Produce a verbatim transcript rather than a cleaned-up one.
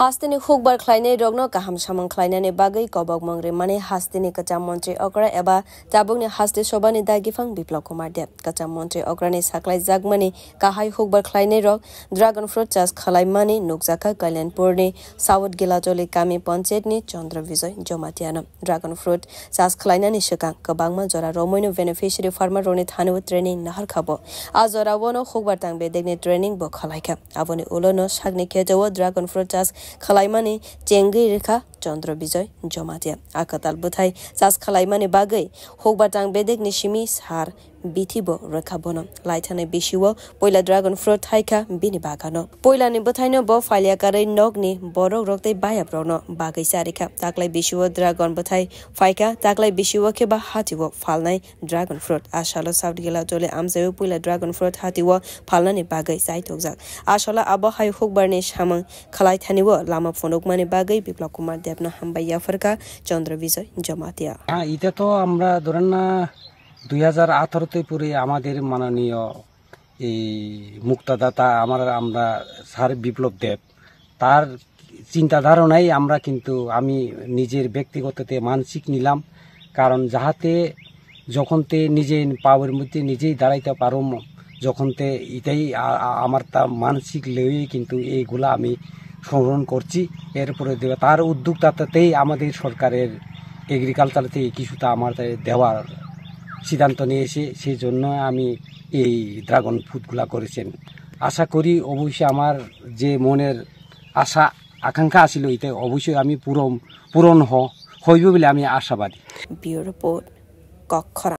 Hasteni hukbar khlainai rokno kaham samung khlainani bagwi kobokmung rimani hasteni kwcham montri okra eba tabukni haste sobani dagiphang Biplab Kumar Deb. Kwcham montri okrani saklaijakmani kahai hukbar khlainai rok dragon fruit chas khlaimani nukjakha Kalyanpurni South Gilajoli kami panchayatni Chandra Vijay Jomatiano. Dragon fruit chas khlainani swkang kwbangma jora romoino beneficiary farmer rokni thanio training naharkha bo. A jora ono hukbar tang bedekni training bo khalaikha. Aboni ulo no sakni kheto o dragon fruit chas khalaimani chengwi rikha Chandra Vijay Jamatia. A kwtal bwthai chas khalaimani bagwi hukbar tang bedekni simi sar bithi bo rwkha bono. Laithani bisio poila dragon fruit thaikha bini bagano. Poilani bwthaino bo phalia karwi nokni borok rok tei bayap rokno bagwi charikha. Taklai bisio dragon bwthai phaikha, taklai bisio khe ba hatio phalnai dragon fruit. A salo South Gilajoli amchaio puila dragon fruit hatio phalnani bagwi chaithokjak. A salo abo hai hukbarni samung khlaithanio lama phunukmani bagwi Biplab Kumar Debno hambai yapharkha Chandra Vijay Jamatia. হ্যাঁ, এটা তো আমরা ধরেন না, দুই হাজার আঠারোতে পুরে আমাদের মাননীয় এই মুক্তাদাতা আমার, আমরা স্যার বিপ্লব দেব, তার চিন্তা ধারণাই আমরা কিন্তু, আমি নিজের ব্যক্তিগততে মানসিক নিলাম। কারণ যাহাতে যখন তে নিজে পাওয়ের মধ্যে নিজেই দাঁড়াইতে পারো, ম-, যখন তে এটাই আ-, আ-, আমার তা মানসিক লেভেলে কিন্তু এইগুলা আমি সংগ্রহণ করছি। এরপরে দেবে তার উদ্যোক্তাতেই আমাদের সরকারের এগ্রিকালচার থেকে কিছুটা আমার তাই দেওয়ার সিদ্ধান্ত নিয়েছে, সেই জন্য আমি এই ড্রাগন ফ্রুটগুলা করেছেন। আশা করি অবশ্যই আমার যে মনের আশা আকাঙ্ক্ষা আছিল, এটা অবশ্যই আমি পূরণ, পূরণ হ-, হইব বলে আমি আশাবাদী। Bureau Report, Kokkhorang.